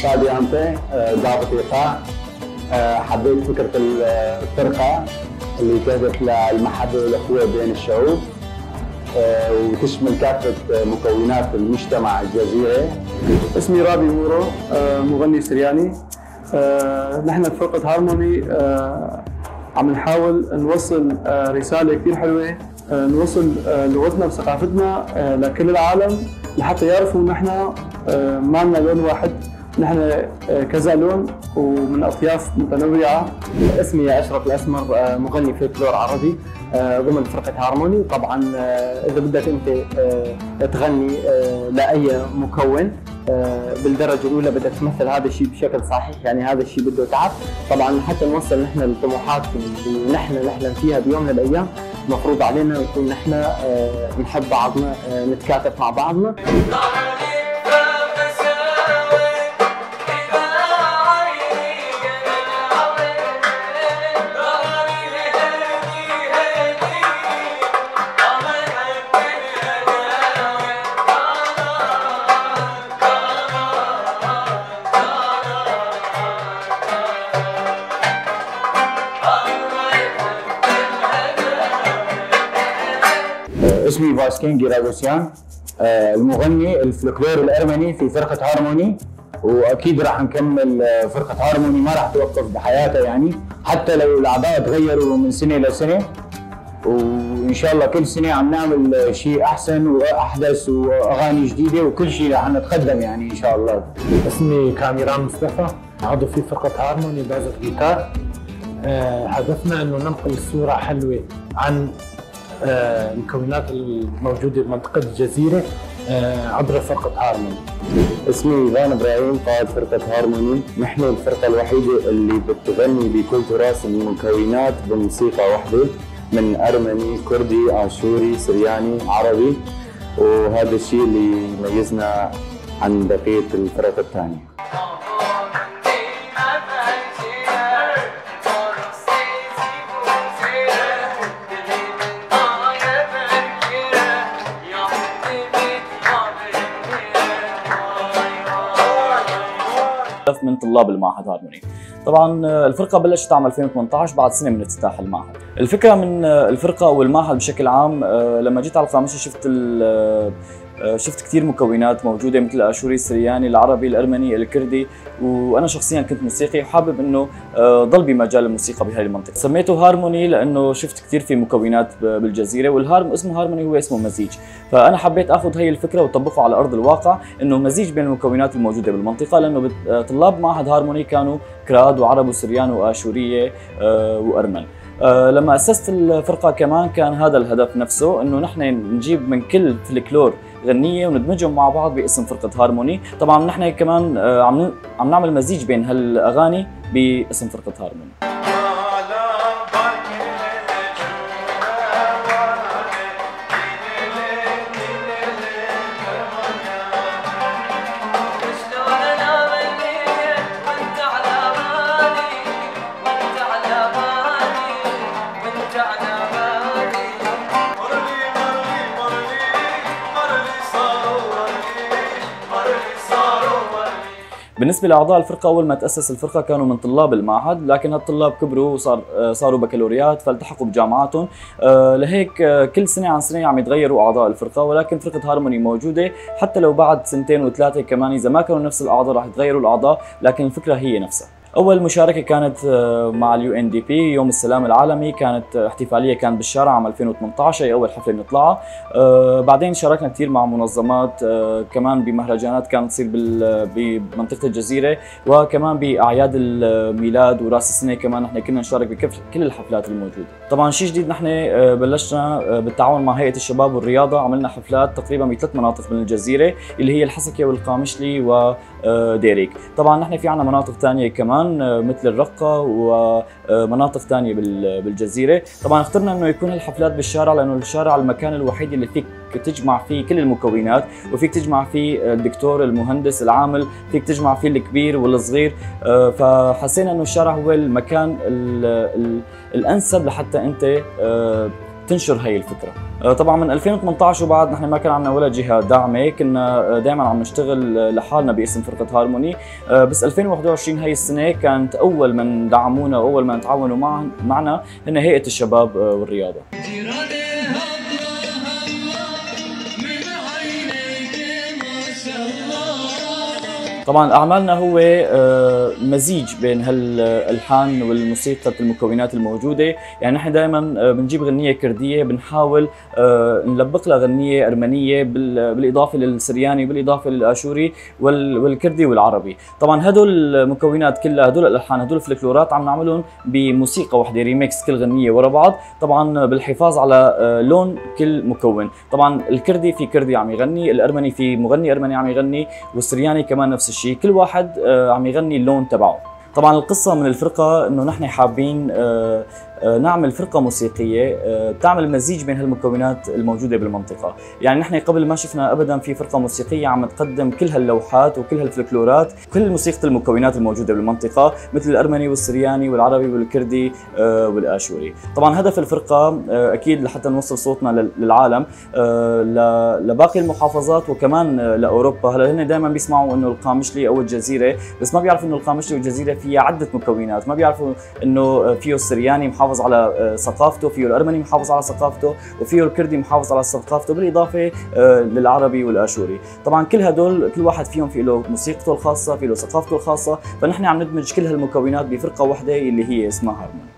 فادي أنطي، ضابط إيقاع. حبيت فكرة الفرقة اللي تهدف للمحبة والأخوة بين الشعوب وتشمل كافة مكونات المجتمع الجزيري. اسمي رابي مورو، مغني سرياني. نحن بفرقة هارموني عم نحاول نوصل رسالة كثير حلوة، نوصل لغتنا وثقافتنا لكل العالم لحتى يعرفوا نحن ما لنا لون واحد، نحن كذا لون ومن أطياف متنوعة. اسمي أشرف الأسمر، مغني فلكلور عربي ضمن فرقة هارموني. طبعا إذا بدك أنت تغني لأي مكون بالدرجة الأولى بدك تمثل هذا الشيء بشكل صحيح، يعني هذا الشيء بده تعب. طبعا حتى نوصل نحن للطموحات اللي نحن نحلم فيها بيوم من الأيام، المفروض علينا نكون نحن نحب بعضنا، نتكاتف مع بعضنا. اسمي فاسكين جيراغوسيان، المغني الفلكلور الأرمني في فرقة هارموني، وأكيد راح نكمل. فرقة هارموني ما راح توقف بحياتها، يعني حتى لو الأعضاء تغيروا من سنة لسنة، وإن شاء الله كل سنة عم نعمل شيء أحسن وأحدث وأغاني جديدة وكل شيء راح نتقدم يعني إن شاء الله. اسمي كاميران مصطفى، عضو في فرقة هارموني، بعزف جيتار. هدفنا إنه ننقل صورة حلوة عن المكونات الموجودة بمنطقة الجزيرة عبر فرقة هارموني. اسمي إيفان إبراهيم، قائد فرقة هارموني. نحن الفرقة الوحيدة اللي بتغني بكل تراث المكونات بموسيقى واحدة، من أرمني، كردي، آشوري، سرياني، عربي، وهذا الشيء اللي يميزنا عن بقية الفرق الثانية. من طلاب المعهد هارموني. طبعا الفرقة بلشت عام 2018 بعد سنة من افتتاح المعهد. الفكرة من الفرقة والمعهد بشكل عام، لما جيت على القامشلي شفت كثير مكونات موجودة مثل الاشوري، السرياني، العربي، الارمني، الكردي، وانا شخصيا كنت موسيقي وحابب انه ضل بمجال الموسيقى بهذه المنطقة. سميته هارموني لانه شفت كثير في مكونات بالجزيره، والهارم اسمه هارموني هو اسمه مزيج، فانا حبيت اخذ هي الفكرة وطبقه على ارض الواقع، انه مزيج بين المكونات الموجودة بالمنطقة، لانه طلاب معهد هارموني كانوا كراد وعرب وسريان واشوريه وارمن. لما اسست الفرقة كمان كان هذا الهدف نفسه، انه نحن نجيب من كل فلكلور غنية وندمجهم مع بعض باسم فرقه هارموني. طبعا نحن كمان عم نعمل مزيج بين هالاغاني باسم فرقه هارموني. بالنسبة لأعضاء الفرقة، أول ما تأسس الفرقة كانوا من طلاب المعهد، لكن هالطلاب كبروا وصاروا بكالوريات فالتحقوا بجامعاتهم، لهيك كل سنة عن سنة عم يتغيروا أعضاء الفرقة، ولكن فرقة هارموني موجودة حتى لو بعد سنتين وثلاثة كمان، إذا ما كانوا نفس الأعضاء راح يتغيروا الأعضاء، لكن الفكرة هي نفسها. أول مشاركة كانت مع الUNDP يوم السلام العالمي، كانت احتفالية كانت بالشارع عام 2018، هي أول حفلة بنطلعها. بعدين شاركنا كثير مع منظمات، كمان بمهرجانات كانت تصير بمنطقة الجزيرة، وكمان بأعياد الميلاد وراس السنة كمان نحن كنا نشارك بكل الحفلات الموجودة. طبعا شيء جديد، نحن بلشنا بالتعاون مع هيئة الشباب والرياضة، عملنا حفلات تقريبا بثلاث مناطق من الجزيرة اللي هي الحسكة والقامشلي وديريك. طبعا نحن في عنا مناطق ثانية كمان مثل الرقة ومناطق ثانية بالجزيرة. طبعا اخترنا انه يكون الحفلات بالشارع لانه الشارع المكان الوحيد اللي فيك تجمع فيه كل المكونات، وفيك تجمع فيه الدكتور، المهندس، العامل، فيك تجمع فيه الكبير والصغير، فحسينا انه الشارع هو المكان الانسب لحتى انت تنشر هي الفكرة. طبعا من 2018 وبعد نحن ما كان عندنا ولا جهة داعمه، كنا دائما عم نشتغل لحالنا باسم فرقه هارموني. بس 2021 هي السنة كانت اول من دعمونا واول من تعاونوا معنا هن هيئة الشباب والرياضة. طبعا اعمالنا هو مزيج بين هالالحان والموسيقى المكونات الموجودة، يعني نحن دائما بنجيب غنية كرديه بنحاول نلبق لها غنية ارمنيه بالاضافة للسرياني بالاضافة للاشوري والكردي والعربي. طبعا هدول المكونات كلها، هدول الالحان، هدول الفلكلورات عم نعملهم بموسيقى وحده، ريميكس كل غنية ورا بعض، طبعا بالحفاظ على لون كل مكون. طبعا الكردي في كردي عم يغني، الارمني في مغني ارمني عم يغني، والسرياني كمان نفس الشيء، كل واحد عم يغني اللون تبعه. طبعا القصة من الفرقة انه نحن حابين نعمل فرقة موسيقية بتعمل مزيج بين هالمكونات الموجودة بالمنطقة، يعني نحن قبل ما شفنا ابدا في فرقة موسيقية عم تقدم كل هاللوحات وكل هالفلكلورات، كل موسيقى المكونات الموجودة بالمنطقة مثل الأرمني والسرياني والعربي والكردي والآشوري. طبعا هدف الفرقة اكيد لحتى نوصل صوتنا للعالم، لباقي المحافظات وكمان لأوروبا. هلا هن دائما بيسمعوا انه القامشلي او الجزيرة، بس ما بيعرفوا انه القامشلي والجزيرة فيها عدة مكونات، ما بيعرفوا انه فيه السرياني محافظ على ثقافته، فيه الأرمني محافظ على ثقافته، وفيه الكردي محافظ على ثقافته، بالإضافة للعربي والآشوري. طبعا كل هدول كل واحد فيهم في له موسيقته الخاصة، في له ثقافته الخاصة، فنحن عم ندمج كل هالمكونات بفرقة واحدة اللي هي اسمها هارموني.